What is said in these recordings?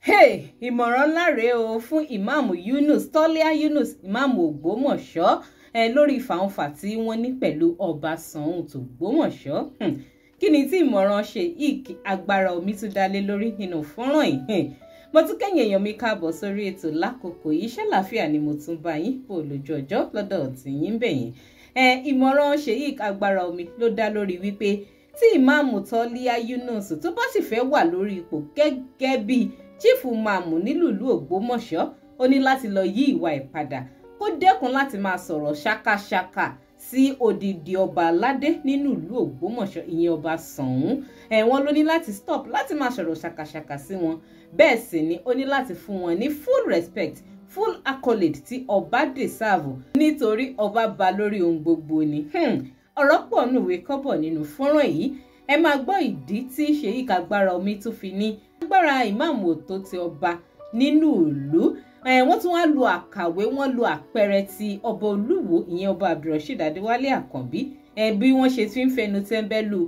Hey, ìmọ̀ràn ńlá rèé o fún Ìmáàmù Yunus Tọ́líà Yunus, Ìmáàmù Ògbómọ̀ṣọ́, lórí fàǹfà tí wọ́n ní pẹ̀lú Ọba Ṣọ̀ún tÒgbómọ̀ṣọ́. Kí ni tí ìmọ̀ràn Sheikh Agbára Omi tún dá lé lórí nínú fọ́nrán yìí? Mo tún kẹ́yìn èèyàn mi káàbọ̀ sórí ètò lákòókò yìí. Ṣàlàáfíà ni mo tún bá yín bò lójú ọjọ́ lọ́dọ̀ tí yín bẹ̀yìn. Ìmọ̀ràn Sheikh Agbára Omi ló dá lórí wípé tí Ìmáàmù Tọ́líà Yunus tó bá sì fẹ́ wà lórí ipò gẹ́gẹ́ bíi Chief Ìmáàmù nílùú Ògbómọ̀ṣọ́, ó ní láti lọ yí ìwà ẹ̀ padà, kó dẹ́kun láti máa sọ̀rọ̀ ṣákáṣáká sí odidi ọba aládé nínú ìlú Ògbómọ̀ṣọ́, ìyẹn Ọba Ṣọ̀ún. Wọ́n ló ní láti stop láti máa sọ̀rọ̀ ṣàkàṣàkà sí wọn. Bẹ́ẹ̀ sì ni ó ní láti fún wọn ní full respect, full accolade tí ọba deserve, nítorí ọba ba lórí ohun gbogbo ni. Ọ̀rọ̀ pọ̀ nùwé kọ́bọ̀ nínú fọ́nrán yìí. Ẹ máa gbọ́ ìdí tí Sheikh Agbára Omi tún fi ní agbára ìmáàmù òtó ti ọba nínú ìlú. Wọ́n tún wá lu àkàwé, wọ́n lu àpẹẹrẹ ti Ọba Olúwo, ìyẹn Ọba Abdulrasheed Adéwálé Àkànbí, bí wọ́n ṣe ti ń fẹnu tẹ́ńbẹ́lú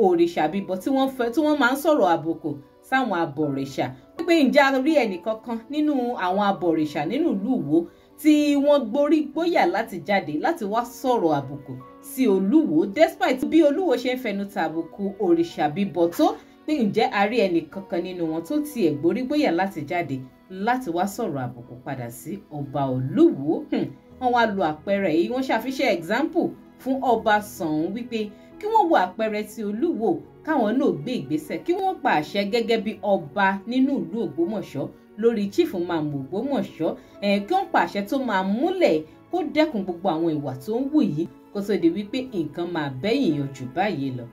òrìṣà bíbọ tí wọ́n máa ń sọ̀rọ̀ àbùkù sáwọn abọ̀rìṣà, wípé ǹjẹ́ a rí ẹnìkankan nínú àwọn abọ̀rìṣà nínú ìlú Ìwó tí wọ́n gborí gbóyà láti jáde láti wá sọ̀rọ̀ àbùkù sí Olúwo, despite bí Olúwo ṣe ń fẹnu tàbùkù òrìṣà bíbọ tó, pé ǹjẹ́ a rí ẹnìkankan nínú wọn tó tiẹ̀ gborí gbóyà láti jáde láti wá sọ̀rọ̀ àbùkù padà sí Ọba Olúwo? Wọ́n wá lu àpẹẹrẹ yìí, wọ́n ṣàfiṣẹ́ example fún Ọba Ṣọ̀ún wípé kí wọ́n wo àpẹẹrẹ ti Olúwo, káwọn náà gbé ìgbésẹ̀, kí wọ́n pa àṣẹ gẹ́gẹ́ bí ọba nínú ìlú Ògbómọ̀ṣọ́ lórí Chief Ìmáàmù Ògbómọ̀ṣọ́, kí wọ́n pa àṣẹ tó máa múlẹ̀ kó dẹ́kun gbogbo àwọn ìwà tó ń wù yìí, kó tó di wípé nǹkan máa bẹ́yìn yànjú báyìí lọ.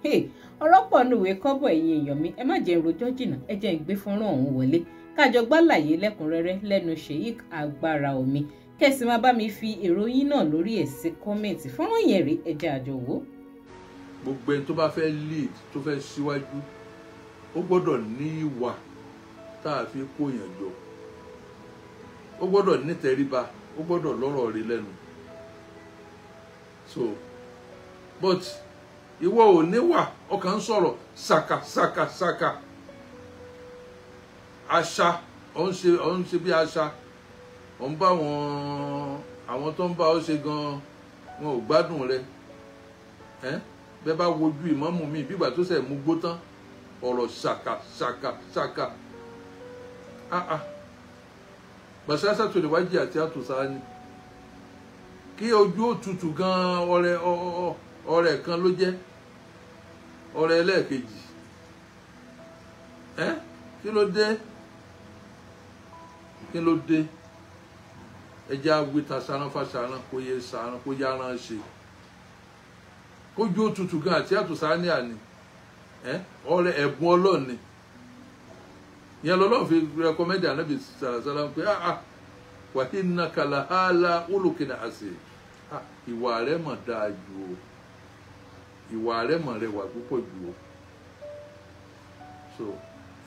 Ọ̀rọ̀ pọ̀ nùwé kọ́bọ̀, ẹ̀yin èèyàn mi, ẹ má jẹ́ n rojọ́ jìnnà, ẹ jẹ́ n gbé fọ́nrán ọ̀hún wọlé kájọ gbàlàyé lẹ́kùnrẹ́rẹ́ lẹ́nu Sheikh Agbára Omi, kẹ́sì máa bá mi fi èrò yín náà lórí ẹ̀ sí comment. Fọ́nrán yẹn rí, ẹ jẹ́ àjọ wò. Gbogbo ẹni tó bá fẹ́ lead, tó fẹ́ síwájú, ó gbọ́dọ̀ ní ìwà tá a fi kó yàn jọ, ó gbọ́dọ̀ nítẹríba, ó gbọ́dọ̀ lọ́rọ̀ rí lẹ́nu. So but ìwọ ò níwà, ọkàn ń sọ̀rọ̀ ṣàkà ṣàkà ṣàkà, àṣà ò ń ṣe bí àṣà, ò ń bá àwọn tó ń bá ọ ṣe gan wọn ò gbádùn rẹ. Bẹ́ẹ̀ bá wojú ìmáàmù mi bí ìgbà tó ṣe mú gbó tán, ọ̀rọ̀ ṣàkà ṣàkà ṣàkà. Bàṣáṣà tó lè wájú àti àtúnṣá ni kí ojú òtútù gan, ọrẹ kan ló jẹ́ ọrẹ ẹlẹ́ẹ̀kejì. Kí ló dé? Kí ló dé? Ẹjẹ́ awíta saran fásaran, kó yẹ saran, kó yáran ṣe kójú òtútù gan àti àtúnṣá ní àní ọrẹ ẹ̀bùn ọlọ́ọ̀ni yẹn lọ́lọ́run fi rẹkọmẹ́ndì ànábì sàràsàrà pé wà iná kàlàhálà olùkìnà àṣẹ, ìwà rẹ mọ̀ dáa jù o, ìwà rẹ mọ̀ rẹwà púpọ̀ jù o. So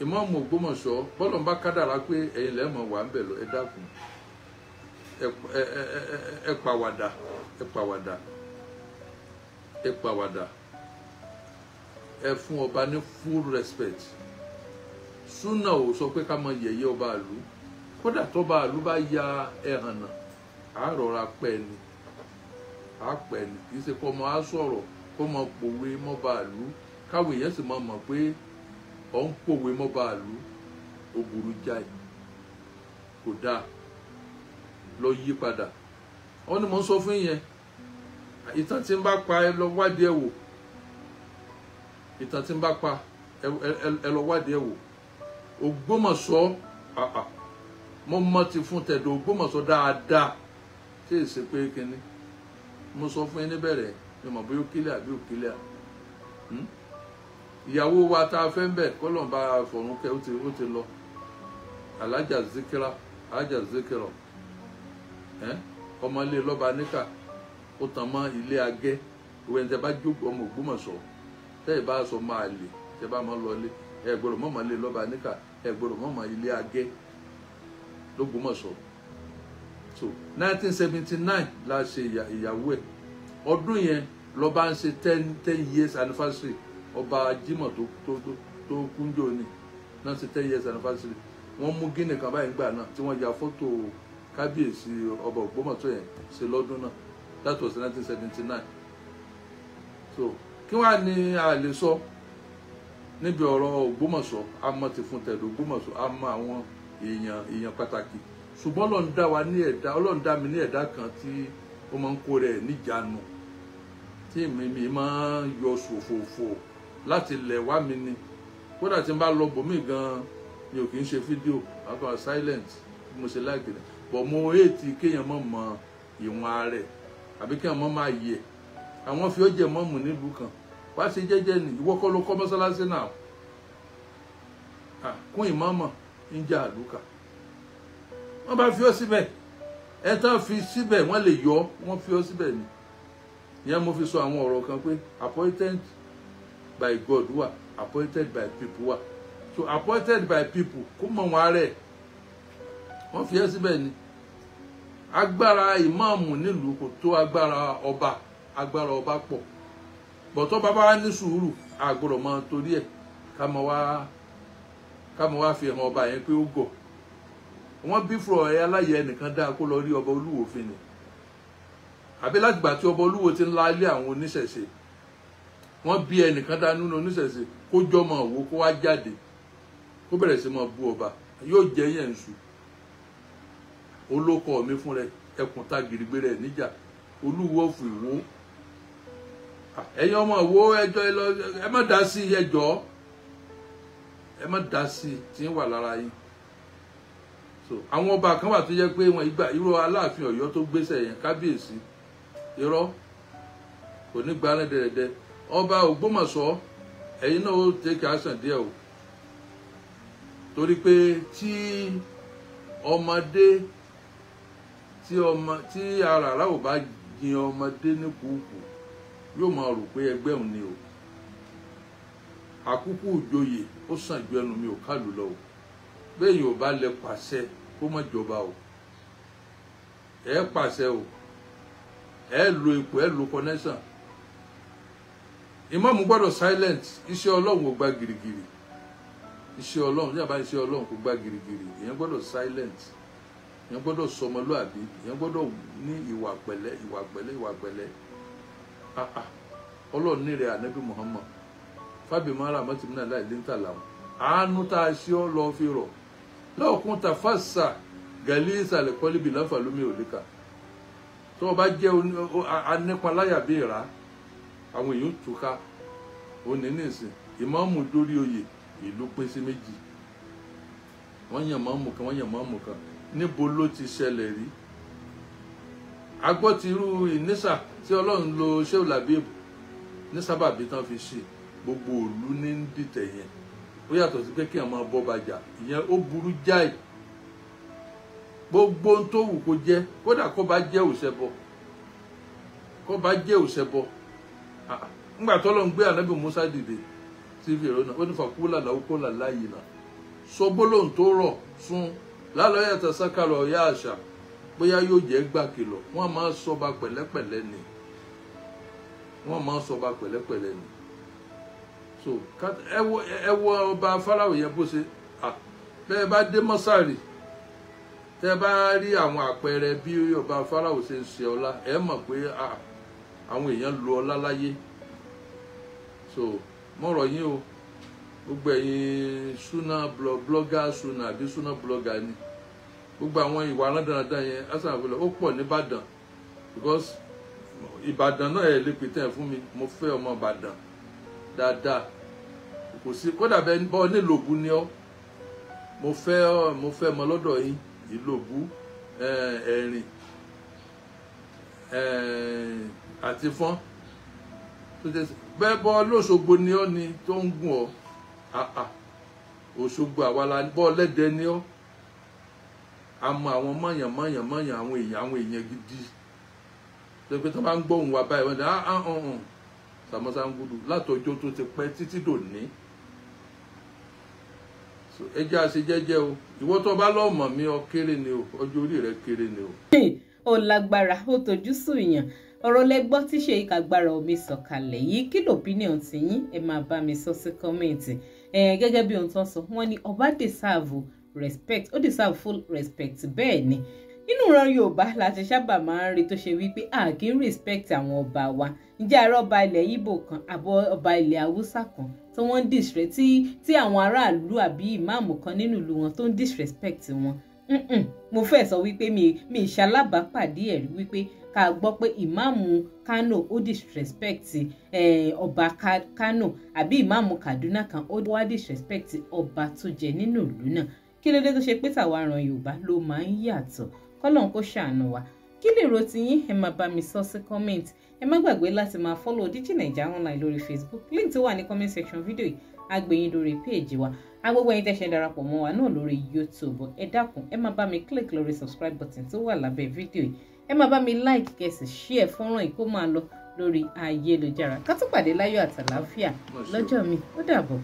Ìmáàmù Ògbómọ̀ṣọ́, bọ́lọ̀ ń bá kádàrá pé ẹ̀yin lẹ́mọ̀ wà ń bẹ̀ lọ, ẹ dákun, ẹ pàwàdà, ẹ pàwàdà, ẹ pàwàdà, ẹ fún ọba ní full respect. Súnà ò sọ pé ká máa yẹ̀yẹ́ ọba àlú, kódà tọ́ba àlú bá ya ẹ̀hànà, á rọra pẹ́ ni, á pẹ́ ni. Kì í ṣe kọ́ ọmọ á sọ̀rọ̀ kọ́ ọmọ pòwe mọ́ba àlú, káwọn èèyàn sì máa mọ̀ pé ọ̀ ń pòwe mọ́ba àlú. Ó burú jáì, kò dáa, lọ yí padà. Ọ ni mò ń sọ fún yẹn, ìtàn tí ń bá pa, ẹ lọ wádìí ẹ wò. Ìtàn tí ń bá pa, ẹ lọ wádìí ẹ wò. Ògbómọ̀ṣọ́, mo mọ ti fún tẹ̀dọ̀ Ògbómọ̀ṣọ́ dáadáa, tí èsì pé kínní mo sọ fún yín níbẹ̀rẹ̀, mi mọ̀ bóyá ó kílẹ̀ àbí ó kílẹ̀. Ìyàwó wa tá a fẹ́ ń bẹ̀, kọ́lọ̀ ń bá a fọ̀run kẹ́, ó ti lọ, Alájà Zikira, Alájà Zikira, ọmọlé lọ́ba níkà, ó tàn mọ́ ilé agẹ́. Ìwé ẹni tẹ́ bá jókòó ọmọ Ògbómọ̀ṣọ́, tẹ́ ẹ bá sọ máa lè tẹ́ bá mọ́ lọlé, ẹ gbọ́dọ̀ mọ́ lé lọ́ba níkà, ẹ gbọ́dọ̀ mọ́ ilé agẹ́ l'Ógbómọ̀ṣọ́. So 1979 la ṣe ìyàwó ẹ̀. Ọdún yẹn lọ́ba ń ṣe 10 years anniversary. Ọba Jimoh tó kúnjó ni náà ṣe 10 years anniversary. Wọ́n mú gíní kan báyìí gbà náà tí wọ́n ya fọ́tò kábíyèsí ọba Ògbómọ̀ṣọ́ yẹn ṣe lọ́dún náà. That was 1979. So kí wàá ní a lè sọ níbi ọ̀rọ̀ Ògbómọ̀ṣọ́? A mọ̀ ti fún tẹ̀lé Ògbómọ̀ṣọ́, a mọ̀ àwọn èèyàn pàtàkì, ṣùgbọ́n Ọlọ́run dá wa ní ẹ̀dá, Ọlọ́run dá mi ní ẹ̀dá kan tí ó máa ń kó rẹ̀ níjànú, tí mi máa ń yọ ṣòfòfò láti lẹ̀ wá mi ni. Kódà tí n bá lọ bòmí gan-an mi ò kì í ṣe fídíò, àkọ́ silent bí mo ṣe láìpẹ́ rẹ̀ bọ̀. Mo éètì kéèyàn mọ̀ mọ̀ ìwọ̀n ààrẹ àbí kéèyàn mọ̀ máa yẹ àwọn fi ó jẹ mọ́mù nílùú kan wá ṣe jẹ́jẹ́ ni. Ìwọ kọ́ ló kọ́ mọ́sálásí náà kún ìmọ̀ọ́mọ̀ ń jẹ́ àlùkà. Wọ́n bá fi ọ́ síbẹ̀, ẹ tán fi síbẹ̀, wọ́n lè yọ wọ́n fi ọ́ síbẹ̀ ni. Ìyẹn mo fi sọ àwọn ọ̀rọ̀ kan pé appointed by God wà, appointed by people wà. So appointed by people, kó mọ̀ wọn rẹ̀, wọ́n fi ẹ́ síbẹ̀ ni. Agbára ìmáàmù nílùú kò tó agbára ọba, agbára ọba pọ̀ bọ̀tọ́. Bàbá wa ní sùúrù, àgbọ̀dọ̀ máa torí ẹ̀ ká máa wá fi hàn ọba yẹn pé ó gọ̀. Wọ́n bí fúrọ̀ ẹ aláyẹ ẹnìkan dáa kó lọ rí ọba Olúwo fin ni, àbí látìgbà tí ọba Olúwo ti ń la ilé àwọn oníṣẹ̀ṣe, wọ́n bí ẹnìkan dáa nínú oníṣẹ̀ṣe kó jọmọ òwò kó wá jáde kó bẹ̀rẹ̀ sí máa bú ọba, yóò jẹ́ yẹn ń sùn. Olókọ mi fún rẹ ẹkùn ta gírígbé rẹ níjà Olúwo fún Ìwó. Ẹ̀yin ọmọ Ìwó, ẹjọ́ ẹ má dá sí, ẹjọ́ ẹ má dá sí tí ń wà lára yín. So àwọn ọba kan wà tó jẹ́ pé wọn ìgbà irú Aláàfin Ọ̀yọ́ tó gbéṣẹ́ yẹn, kábíyèsí irọ́ kò ní gba rẹ́dẹ̀rẹ́dẹ́. Ọba Ògbómọ̀ṣọ́, ẹ̀yin náà ó tẹ́kẹ̀ àṣàn díẹ̀ o, torí pé tí ọmọdé tí ọmọ tí aràrá ò bá jin ọmọdé ní kúkú, yóò máa rò pé ẹgbẹ́ òun ni o. Àkúkú ìjòyè ó sàn ju ẹnu mi ò kálù lọ o. Bẹ́ẹ̀ yóò bá lẹ pàṣẹ kó má jọba o, ẹ pàṣẹ o, ẹ lo ipò, ẹ lo connection. Ìmáàmù gbọ́dọ̀ silent. Iṣẹ́ Ọlọ́run ò gba gìrìgìrì. Iṣẹ́ Ọlọ́run, yàrá iṣẹ́ Ọlọ́run kò gba gìrìgìrì. Èèyàn gbọ́dọ̀ silent, èèyàn gbọ́dọ̀ sọmọlúàbí, èèyàn gbọ́dọ̀ ní ìwà pẹ̀lẹ́, ìwà pẹ̀lẹ́, ìwà pẹ̀lẹ́. Ọlọ́run ní rẹ̀ ànábì Muhammad fábìmọ́ra mọ́tìmínà láì lẹ́ńtà làwọn àánú tá a ṣe ọ́ lọ́ọ́ fi rọ̀ lọ́ọ̀kún tàfàṣà gẹ̀lí ìsàlẹ̀ kọ́líbì láǹfàlómi òlíkà. Tó o bá jẹ́ anípaláyà bí ìrà, àwọn èèyàn túká. Òní nìsín ìmáàmù dórí oyè, ìlú pín sí méjì. Wọ́n yàn máàmù kan, wọ́n yàn máàmù kan. Níbo ló ti ṣẹlẹ̀ rí? Agbọ́ ti irú ìnísà tí Ọlọ́run lo Shehu Labib ní sábàbí tán fi ṣe gbogbo òlu ní dìtẹ̀ yẹn. Ó yàtọ̀ sí pé kí ẹ̀ máa bọ́ bàjá, ìyẹn ó burú jáì. Gbogbo ohun tó wù kó jẹ́, kódà kó bá jẹ́ òṣèbọ, kó bá jẹ́ òṣèbọ. Ńgbà tó lọ́n gbé ànábì Musa dìde sí Fèrò náà, ó ní fàkúlà làwùkọ́là láàyè náà, sọ gbólóhùn tó rọ̀ sún lálọ́ yàtọ̀ sákàlọ̀ ọ̀yá àṣà, bóyá yóò jẹ́ gbà kìlọ̀. Wọ́n máa ń sọba pẹ̀lẹ́pẹ̀lẹ́ ni, wọ́n máa ń sọba pẹ̀lẹ́pẹ̀lẹ́ ni. So ẹ wo ọba Fáráò yẹn bó ṣe bẹ́ẹ̀ bá dé mọ́sàrì, tẹ́ bá rí àwọn àpẹẹrẹ bí ọba Fáráò ṣe ń ṣe ọlá, ẹ mọ̀ pé àwọn èèyàn lo ọlá láyé. So mọ̀rọ̀ yín o, gbogbo ẹ̀yin suna blogger, suna àbí suna blogger ni, gbogbo àwọn ìwà aládàáda yẹn asan àfẹlẹ ó pọ̀ nìbàdàn, because Ìbàdàn náà ẹ̀ lè pètè fún mi. Mo fẹ́ ọmọ Ìbàdàn dáadáa, kò sí kódà bẹ́ẹ̀ bọ́ nílòbù ni ọ́. Mo fẹ́ mọ lọ́dọ̀ yín Ìlòbù, Ẹ̀rìn àti Fọ́n tó jẹ́ bẹ́ẹ̀ bọ́ lóṣogbo ni ọ́ ni tó ń gùn ọ́. Òṣogbo àwa la bọ́ lẹ́dẹ ni ọ́. Àmọ́ àwọn mọ̀yàn mọ̀yàn mọ̀yàn, àwọn èèyàn gidi tó pé tó bá ń gbóhùn wa báyìí, wọ́n ní ah ah Sàmọ́sángúdù látọjọ́ tó ti pẹ́ títí dòní. So ẹ jẹ́ àṣẹ jẹ́jẹ́ o. Ìwọ tó bá lọ́ọ́ mọ̀ mí, ọ kéré ni o, ọjọ́ orí rẹ kéré ni o. Ó lágbára, ó tojú sùn yàn. Ọ̀rọ̀ lẹ gbọ́ tí ṣe ìkàgbára omi sọ̀kalẹ̀ yìí. Kí l'opinion tiyín? Ẹ máa bá mi sọ sí comment. Gẹ́gẹ́ bí ohun tó ń sọ, wọ́n ní ọba deserve respect, ó deserve full respect. Bẹ́ẹ̀ ni nínú ìran Yorùbá la ti sábà máa ń rí tó ṣe wípé a kì í respect àwọn ọba wa. Ǹjẹ́ àárọ̀ ọba ilẹ̀ Ìgbò kan àbọ̀ ọba ilẹ̀ Haúsá kan tí wọ́n ń disrespect tí àwọn aráàlú àbí ìmáàmù kan nínú ìlú wọn tó ń disrespect wọn? Mo fẹ́ sọ wípé mi ìṣalábàápàdé ẹ̀rí wípé ká gbọ́ pé ìmáàmù Kano ó disrespect ọba Kano, àbí ìmáàmù Kaduna kan ó wá disrespect ọba tó jẹ nínú ìlú náà. Kí ló dé tó ṣe pé tàwa ran Yorùbá ló máa ń yàtọ̀? Kọ́lọ́n kó ṣàánú wa. Kí lè ro tiyín? Ẹ máa bá mi sọ sí comment. Ẹ má gbàgbé láti máa follow Digi Naija Online lórí Facebook. Link tó wà ní comment section fídíò yìí á gbé yín lórí péèjì wa. Agbogbo ẹ̀yin tẹ́ ṣe darapọ̀ mọ́ wa náà lórí YouTube, ẹ dákun, ẹ máa bá mi click lórí subscribe button tó wà lábẹ́ fídíò yìí. Ẹ máa bá mi like, kẹ́ sì share fọ́nrán yìí kó máa lọ lórí ayélujára. Ká tó pàdé láyọ̀ àtàlàáfíà lọ́jọ́ mi. Ó dàbọ̀.